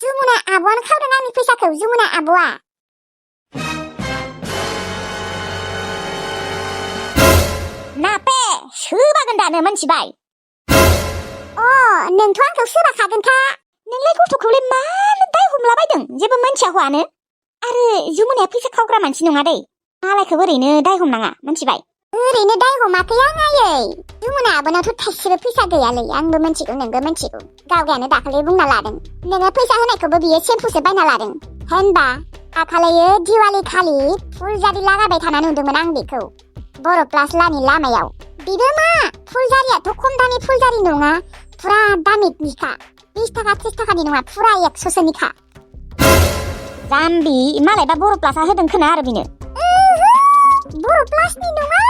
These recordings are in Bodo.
जुमुना आब'आनो खावदों आंनि फैसाखौ जुमुना आब'आ नापे सोबागोन दानो मोनथिबाय नोंथ' आंखौ सोबाखागोनखा नोंलाय गथ'खौलाय मानो दाय हमलाबायदों जेबो मोनथियाखौआनो आरो जुमुनाया फैसा खावग्रा मानसि नङा दै मालायखौ ओरैनो दाय हमनाङा मोनथिबाय ओरैनो दाय हमाखै आं आयै जुमुना आब'नावथ' थाइसेबो फैसा गैयालै आंबो मोनथिगौ नोंबो मोनथिगौ गावगायानो दाखालि बुंना लादों नोङो फैसा होनायखौबो बियो सेम्पुसो बायना लादों होनबा दाखालियो दिवाली खालि फुलजारि लागायबाय थाना नुदोंमोन आं बेखौ बर' प्लास लानि लामायाव बेबो मा फुलजारियाथ' खम दामि फुलजारि नङा फुरा दामिनिखा 20 थाखा 30 थाखानि नङा फुरा 100सोनिखा जाम्बि मालायबा बर' प्लासा होदों खोना आरो बिनो बर' प्लासनि नङा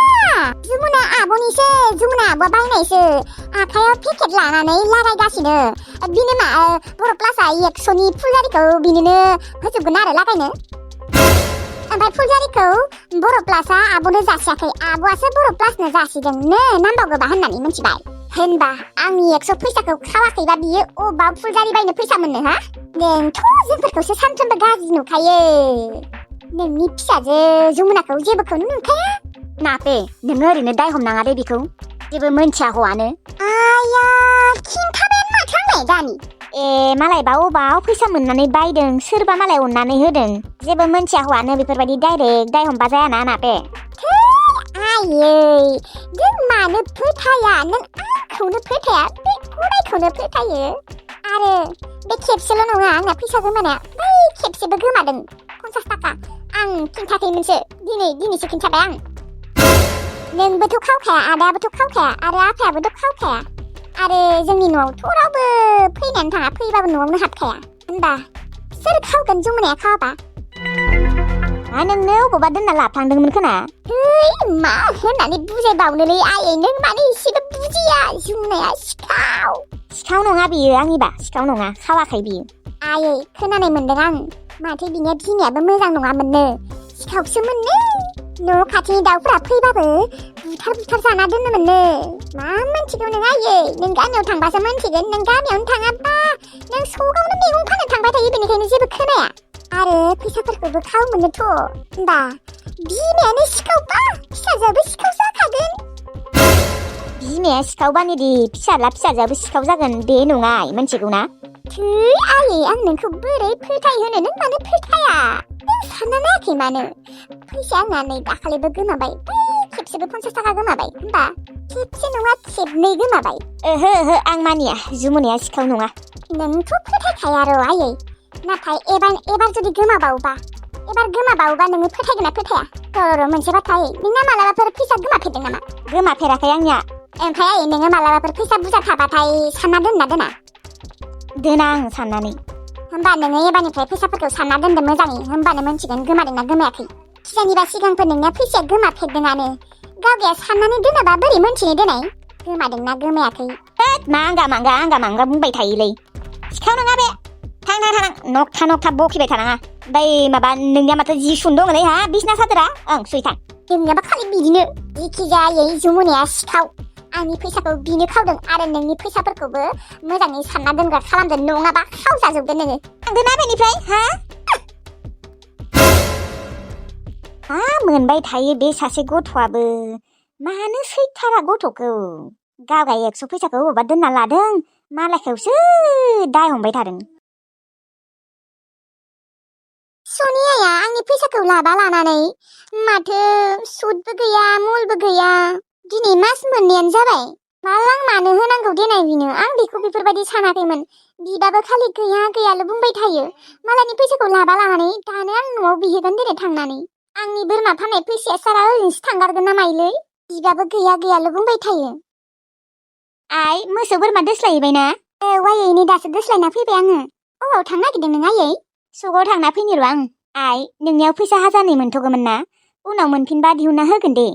जुमुना आब'निसो जुमुना आब'आ बायनायसो आखायाव पेकेट लानानै लागायगासिनो बिनो मा बर' प्लासा 100नि फुलजारिखौ बिनोनो होजोबगोन आरो लागायनो ओमफ्राय फुलजारिखौ बर' प्लासा आब'नो जासियाखै आब'आसो बर' प्लासनो जासिदोंनो नांबावगौबा होननानै मिथिबाय होनबा आंनि 100 फैसाखौ खावाखैबा बियो अबाव फुलजारि बायनो फैसा मोननो हा नोंथ' जोंफोरखौसो सानफ्रोमबो गाज्रि नुखायो नोंनि फिसाजो जुमुनाखौ जेबोखौनो नुखाया नापे नोङो ओरैनो दाय हमनाङा दे बेखौ जेबो मोनथिया हौवानो आया खिन्थाबायानो माथो आंलाय दानि मालायबा अबाव फैसा मोननानै बायदों सोरबा मालाय अननानै होदों जेबो मोनथिया हौवानो बेफोरबायदि डाइरेक्ट दाय हमबा जायाना नापे आयै नों मानो फोथाया नों आंखौनो फोथाया बे गरायखौनो फोथायो आरो बे खेबसेल' नङा आंना फैसा गोमानाया बै खेबसेबो गोमादों 50 थाखा आं खिन्थाखैमोनसो दिनैसो खिन्थाबाय आं नोंबोथ' खावखाया आदायाबोथ' खावखाया आरो आफायाबोथ' खावखाया आरो जोंनि न'आवथ' रावबो फैनानै थाङा फैबाबो न'आवनो हाबखाया होनबा सोर खावगोन जुमुनाया खावाबा नोंनो अबावबा दोनना लाफ्लांदोंमोन खोना मा होननानै बुजायबावनोलै आयै नों मानो एसेबो बुजिया जुमुनाया सिखाव नङा बियो आंनिबा सिखाव नङा खावाखै बियो आयै खोनानाय मोनदों आं माथो बिनिया बिमायाबो मोजां नङामोननो सिखावसो मोननो न' खाथिनि दाउफोरा फैबाबो बुथार जाना दोनोमोननो मा मोनथिगौ नों आयै नों गामियाव थांबासो मोनथिगोन नों गामियावनो थाङाबा नों सगावनो मैगं फाननो थांबाय थायो बेनिखायनो जेबो खोनाया आरो फैसाफोरखौबो खावोमोननोथ' होनबा बिमायानो सिखावबा फिसाजोआबो सिखाव जाखागोन बिमाया सिखावबानिदि फिसाजोआबो सिखाव जागोन बे नङा मोनथिगौ ना आयै आं नोंखौ बोरै फोथायहोनो नों मानो फोथाया नों सानना नायाखै मानो फैसाया आंना नै दाखालिबो गोमाबाय बै खेबसेबो 50 थाखा गोमाबाय होनबा खेबसे नङा खेबनै गोमाबाय ओहो आं मानिया जुमुनाया सिखाव नङा नोंथ' फोथायखाया र' आयै नाथाय एबार जुदि गोमाबावोबा नोङो फोथायगोन ना फोथाया र' मोनसे बाथ्रा नोंना मालाबाफोर फैसा गोमाफेरदों नामा गोमाफेराखै आंनिया ओमफ्राय आयै नोङो मालाबाफोर फैसा बुरजा थाबाथाय सानना दोनना दोना दोना आं साननानै होमबा नोङो एबारनिफ्राय फैसाफोरखौ सानना दोनदो मोजाङै होमबानो मोनथिगोन गोमादोंना गोमायाखै खिजानिबा सिगांफोर नोंनिया फैसाया गोमाफेरदोंआनो गावगाया साननानै दोनाबा बोरै मोनथिनो देनाय गोमादोंना गोमायाखै मा आंगा बुंबाय थायोलै सिखाव नङा बे थां नखथा बखिबाय थानाङा बै माबा नोंनिया माथो जि सुन दङलै हा बिसना सादोरा ओं सुइथां नोंनियाबा खालि बिदिनो जिखिजायै जुमुनाया सिखाव आंनि फैसाखौ बिनो खावदों आरो नोंनि फैसाफोरखौबो मोजाङै सानना दोनग्रा खालामदों नङाबा खावजाजोबगोन नोङो थांदोना बेनिफ्राय मोनबाय थायो बे सासे गथ'आबो मानो सैथारा गथ'खौ गावगाय 100 फैसाखौ अबावबा दोनना लादों मालायखौसो दाय हमबाय थादों सनियाया आंनि फैसाखौ लानानै माथो सुदबो गैया मुलबो गैया दिनै मास मोननैयानो जाबाय मानो होनांगौ देनाय बिनो आं बेखौ बेफोरबायदि सानाखैमोन बिबाबो खालि गैयाल' बुंबाय थायो मालायनि फैसाखौ लानानै दानो आं न'आव बिहैगोन देने थांनानै आंनि बोरमा फाननाय फैसाया सारा ओरैनोसो थांगारगोन ना माइलै बिबाबो गैयाल' बुंबाय थायो आइ मोसौ बोरमा दोस्लायहैबायना आयै नै दासो दोस्लायना फैबाय आङो अबाव थांनो नागिरदों नों आयै सगाव थांना फैनो र' आं आइ नोंनियाव फैसा 1000 मोनथ'गौमोन ना उनाव मोनफिनबा दिहुनना होगोन दे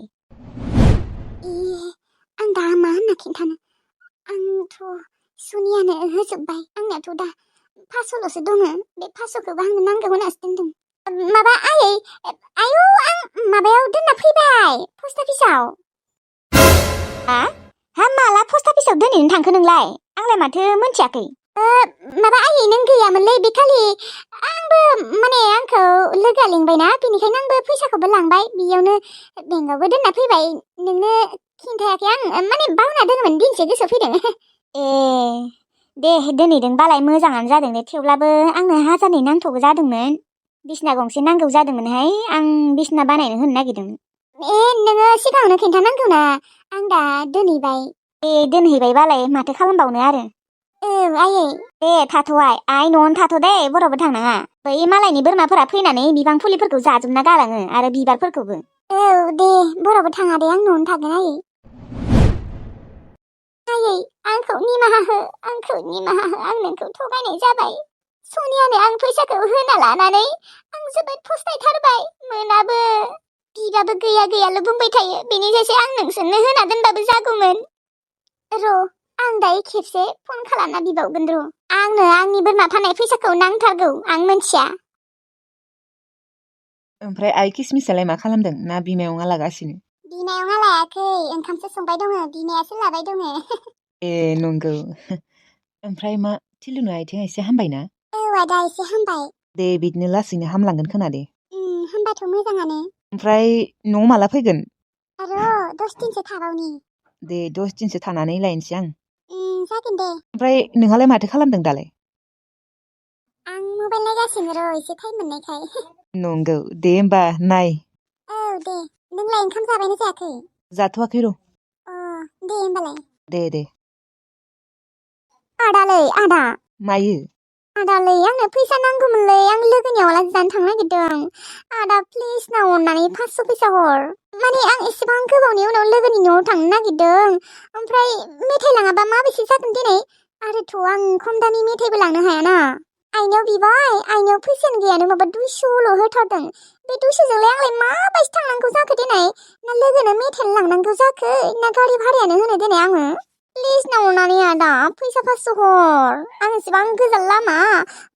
आं दा मा होनना खिन्थानो आंथ' सुनियानो होजोबबाय आंनियाथ' दा 500ल'सो दङ बे 500खौबो आंनो नांगौ होननासो दोनदों माबा आयै आयौ आं माबायाव दोनना फैबाय पस्ट अफिसाव माला पस्ट अफिसाव दोनहैनो थांखो नोंलाय आंलाय माथो मोनथियाखै माबा आयै नों गैयामोनलै बे खालि आंबो माने आंखौ लोगोआ लिंबायना बेनिखायनो आंबो फैसाखौबो लांबाय बेयावनो बेंकआवबो दोनना फैबाय नोंनो खिन्थायाखै आं माने बावना दोनोमोन दिनैसो गोसोआव फैदों ए दे दोनहैदोंबालाय मोजाङानो जादों दे थेवब्लाबो आंनो 1000 नांथ'गौ जादोंमोन बिसना गंसे नांगौ जादोंमोनहाय आं बिसना बानायनो होनो नागिरदोंमोन नोङो सिगाङावनो खिन्थानांगौना आं दा दोनहैबाय दोनहैबायबालाय माथो खालामबावनो आरो आयै दे थाथ'हाय आइ न'आवनो थाथ' दे बरावबो थांनाङा बै मालायनि बोरमाफोरा फैनानै बिफां फुलिफोरखौ जाजोबना गालाङो आरो बिबारफोरखौबो दे बरावबो थाङा दे आं न'आवनो थागोन आयै आंखौ निमाहा हो आं नोंखौ थगायनाय जाबाय सनियानो आं फैसाखौ होना लानानै आं जोबोद फस्थायथारबाय मोनाबो बिबाबो गैयाल' बुंबाय थायो बेनिखायसो आं नोंसोरनो होना दोनबाबो जागौमोन र' आं दायो खेबसे फन खालामना बिबावगोन र' आंनो आंनि बोरमा फाननाय फैसाखौ नांथारगौ आं मिथिया ओमफ्राय आइ किसमिसालाय मा खालामदों ना बिमायंआ लागासिनो बिमायंआ लायाखै ओंखामसो संबाय दङ बिमायासो लाबाय दङ ए नंगौ ओमफ्राय मा थिलुनो आथिङा एसे हामबायना आदा एसे हामबाय दे बिदिनो लासैनो हामलांगोन खोना दे हामबाथ' मोजाङानो ओमफ्राय न'आव माला फैगोन र' 10 दिनसो थाबावनि दे 10 दिनसो थानानै लायनोसै आं जागोन दे ओमफ्राय नोंहालाय माथो खालामदों दालाय आं मबाइल नायगासिनो र' एसे टाइम मोननायखाय नंगौ दे होमबा नाय दे नोंलाय ओंखाम जाबायना जायाखै जाथ'वाखै र' दे होमबालाय दे आदा मायो आदालै आंनो फैसा नांगौमोनलै आं लोगोनियाव आलासि जानो थांनो नागिरदों आदा प्लिज ना अननानै 500 फैसा हर माने आं एसेबां गोबावनि उनाव लोगोनि न'आव थांनो नागिरदों ओमफ्राय मेथाइ लाङाबा माबेसे जागोन दिनै आरोथ' आं खम दामि मेथाइबो लांनो हायाना आइनाव बिबाय आइनाव फैसायानो गैयानो माबा 200ल' होथारदों बे 200जोंलाय आंलाय माबायदि थांनांगौ जाखो दिनै ना लोगोनो मेथाइ लांनांगौ जाखो ना गारि भारायानो होनो दिनै आङो प्लिज ना अननानै आदा फैसा 500 हर आं एसेबां गोजान लामा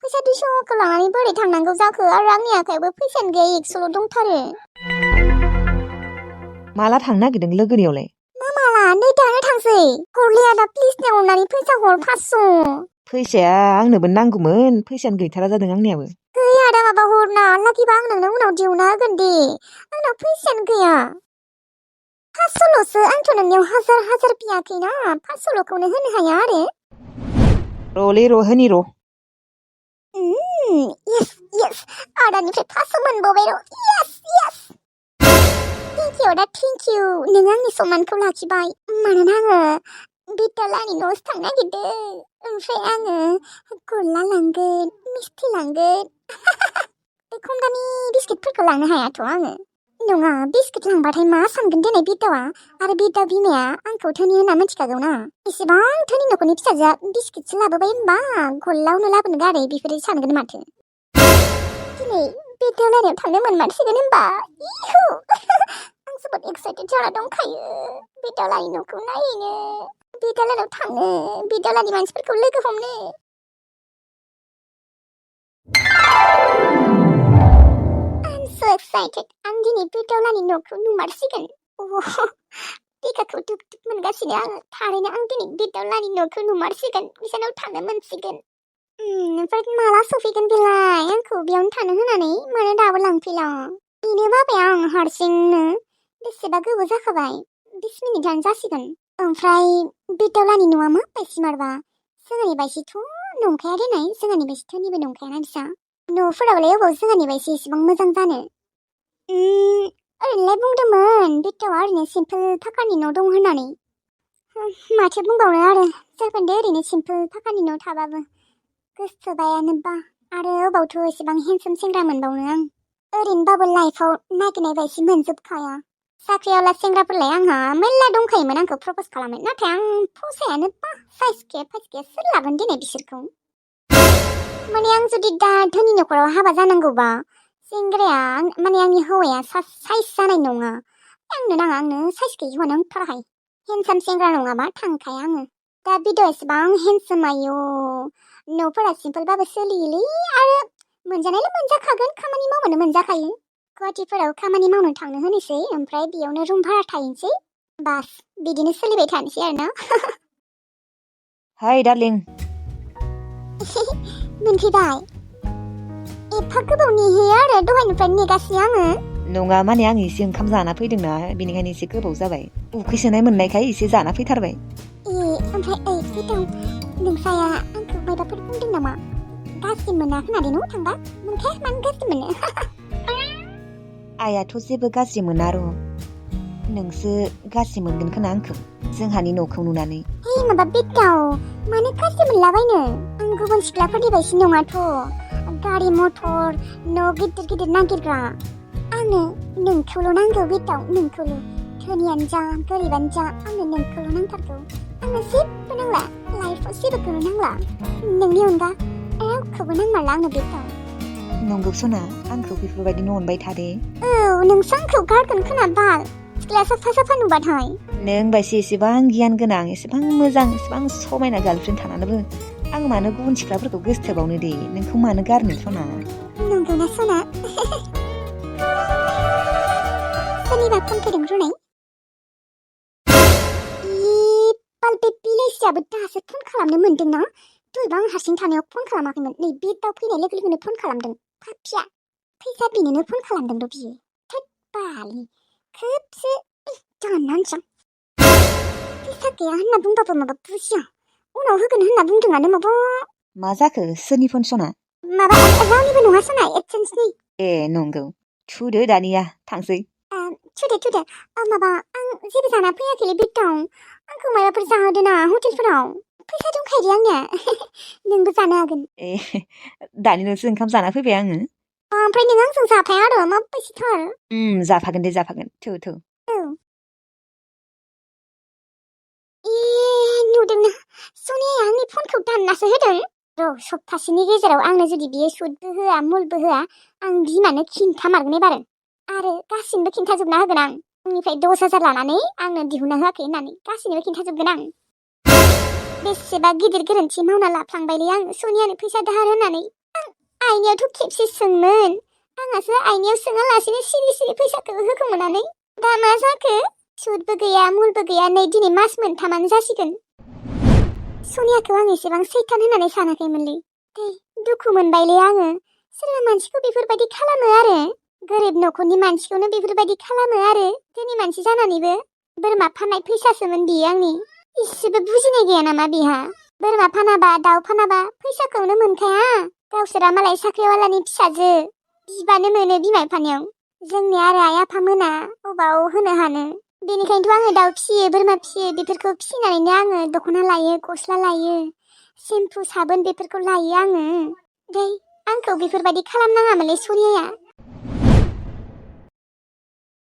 फैसा 200खौ लानानै बोरै थांनांगौ जाखो आरो आंनि आखायावबो फैसायानो गैया 100ल' दंथारो माला थांनो नागिरदों लोगोनियावलाय माला नै दानो थांसै हरलै आदा प्लिज ना अननानै फैसा हर 500 फैसाया आंनोबो नांगौमोन फैसायानो गैथारा जादों आंनियाबो गैया आदा माबा हरना लागिबा आं नोंनो उनाव दिहुनना होगोन दे आंनाव फैसायानो गैया 500ल'सो आंथ' नोंनियाव हाजार बियाखैना 500ल'खौनो होनो हाया आरो र'लै र' होनि र' yes आदानिफ्राय 500 मोनबावबाय र' yes थेंक इउ आदा थेंक इउ नों आंनि सनमानखौ लाखिबाय मानोना आङो बिटालानि न'आवसो थांनो नागिरदों ओमफ्राय आङो गल्ला लांगोन मिस्थि लांगोन बे खम दामि बिस्किटफोरखौ लांनो हायाथ' आङो नङा बिस्किट लांबाथाय मा सानगोन दिनै बिदावा आरो बिदा बिमाया आंखौ धोनि होनना मिथिखागौना इसेबां धोनि न'खरनि फिसाजोआ बिस्किटसो लाबोबाय होनबा गल्लायावनो लाबोनो गारै बेफोरदि सानगोन माथो दिनै बिदालानियाव थांनो मोनमारसिगोन होनबा इहु आं जोबोद एक्साइटेड जाना दंखायो बिदालानि न'खौ नायनो बिदालानाव थांनो बिदालानि मानसिफोरखौ लोगो हमनो so excited आं दिनै बिदावलानि न'खौ नुमारसिगोन बिखाखौ दुब मोनगासिनो आङो थारैनो आं दिनै बिदावलानि न'खौ नुमारसिगोन बिसोरनाव थांनो मोनसिगोन ओमफ्राय माला सफैगोन बेलाय आंखौ बेयावनो थानो होनानै मानो दाबो लांफैला बेनो बाबाय आं हारसिंनो बेसेबा गोबाव जाखाबाय 20 मिनिटानो जासिगोन ओमफ्राय बिदावलानि न'आ माबायदि मारबा जोंहानि बायदिथ' नंखाया देनाय जोंहानि बायदि धोनिबो नंखायाना बिसा न'फोरावलाय अबाव जोंहानि बायदि एसेबां मोजां जानो ओरैनोलाय बुंदोंमोन बिदावा ओरैनो सिम्पोल फाखानि न' दं होननानै माथो बुंबावनो आरो जागोन दे ओरैनो सिम्पोल फाखानि न' थाबाबो गोसोबायानोबा आरो अबावथ' एसेबां हेन्डसाम सेंग्रा मोनबावनो आं ओरैनोबाबो लाइफआव नागिरनाय बायदि मोनजोबखाया साख्रियावला सेंग्राफोरलाय आंहा मेल्ला दंखायोमोन आंखौ प्रप'ज खालामनो नाथाय आं फसायानो बा साइज गैया सोर लागोन दिनै बिसोरखौ माने आं जुदि दा धोनि न'खराव हाबा जानांगौबा सेंग्राया माने आंनि हौवाया साइज जानाय नङा आंनो नाङा आंनो साइज गैयि हौवा नांथाराहाय हेन्डसाम सेंग्रा नङाबा थांखाया आङो दा बिदा एसेबां हेन्डसाम आयु न'फोरा सिम्पोलबाबो सोलियोलै आरो मोनजानायलाय मोनजाखागोन खामानि मावबानो मोनजाखायो गुवाहाटिफोराव खामानि मावनो थांनो होनोसै ओमफ्राय बेयावनो रुम भारा थाहैनोसै बास बिदिनो सोलिबाय थानोसै आरोना हाय डार्लिं मोनफैबाय एफा गोबाव नेहैयो आरो दहायनिफ्राय नेगासिनो आङो नङा माने आं एसे ओंखाम जाना फैदोंना बेनिखायनो एसे गोबाव जाबाय उखैसोनाय मोननायखाय एसे जाना फैथारबाय ओमफ्राय बिथां नोंसाया आंखौ मायबाफोर बुंदों नामा गाज्रि मोना होननानै न' थांबा मोनखाया मानो गाज्रि मोनो आइयाथ' जेबो गाज्रि मोना र' नोंसो गाज्रि मोनगोन खोना आंखौ जोंहानि न'खौ नुनानै माबा बिथां मानो गाज्रि मोनलाबायनो आं गुबुन सिख्लाफोरनि बायदि नङाथ' गारि मथर न' गिदिर गिदिर नागिरग्रा आंनो नोंखौल' नांगौ बिथां नोंखौल' धोनियानो जा गोरिबानो जा आंनो नोंखौल' नांथारगौ आंनो जेबो नांला लाइफआव जेबोखौनो नांला नोंनि अनगा रावखौबो नांमारला आंनो बिथां नंगौ सना आंखौ बेफोरबायदिनो अनबाय थादे औ नोंसो आंखौ गारगोन खोना बाल सिख्ला साफा साफा नुबाथाय नों बायसि एसेबां गियान गोनां एसेबां मोजां एसेबां समायना गार्लफ्रेन्ड थानानैबो आं मानो गुबुन सिख्लाफोरखौ गोसोथोबावनो दे नोंखौ मानो गारनो सना नंगौना सना सोरनिबा फन फैदों रुनाय बाल बे बिलाइसियाबो दासो फन खालामनो मोनदोंना दहायबा आं हारसिं थानायाव फन खालामाखैमोन नै बे दाउ फैनाय लोगो लोगोनो फन खालामदों पापिया फैसा बिनोनो फन खालामदों र' बियो थोद बालि खोबसो दाननानैसो फैसा गैया होनना बुंबाबो माबा बुजिया उनाव होगोन होनना बुंदोंआनो माबा मा जाखो सोरनि फन सना माबा रावनिबो नङा सना एक्सचेन्जनि ए नंगौ थुदो दानिया थांसै थुदो माबा आं जेबो जाना फैयाखैलै बिथां आंखौ माबाफोर जाहोदोना हटेलफोराव फैसा दंखायो आंनिया नोंबो जानो हागोन ए दानिनोसो ओंखाम जाना फैबाय आङो ओमफ्राय नों आंजों जाफाया आरो माबायदिथार जाफागोन दे जाफागोन थौ नुदोंना सनिया आंनि फनखौ दाननासो होदों र' सप्तासेनि गेजेराव आंनो जुदि बियो सुदबो होआ मुलबो होआ आं बिमानो खिन्थामारगोन एबार आरो गासिनोबो खिन्थाजोबना होगोन आं आंनिफ्राय 10,000 लानानै आंनो दिहुनना होआखै होननानै गासिनोबो खिन्थाजोबगोन आं बेसेबा गिदिर गोरोन्थि मावना लाफ्लांबायलै आं सनियानो फैसा दाहार होननानै आं आइनियावथ' खेबसे सोंमोन आंहासो आइनियाव सोङालासिनो सिरि सिरि फैसाखौ होखोमानानै दा मा जाखो सुदबो गैया मुलबो गैया नै दिनै मास मोनथामानो जासिगोन सनियाखौ आं एसेबां सैतान होननानै सानाखैमोनलै दुखु मोनबायलै आङो सोरबा मानसिखौ बेफोरबायदि खालामो आरो गोरिब न'खरनि मानसिखौनो बेफोरबायदि खालामो आरो धोनि मानसि जानानैबो बोरमा फाननाय फैसासोमोन बियो आंनि इसेबो बुजिनाय गैया नामा बिहा बोरमा फानाबा दाउ फानाबा फैसाखौनो मोनखाया गावसोरा मालाय साख्रिवालानि फिसाजो बिबानो मोनो बिमा बिफानियाव जोंनि आरो आइ आफामोना अबाव होनो हानो बेनिखायनोथ' आङो दाउ फिसियो बोरमा फिसियो बेफोरखौ फिसिनानैनो आङो दख'ना लायो गस्ला लायो सेम्पु साबोन बेफोरखौ लायो आङो आंखौ बेफोरबायदि खालामनाङामोनलै सनियाया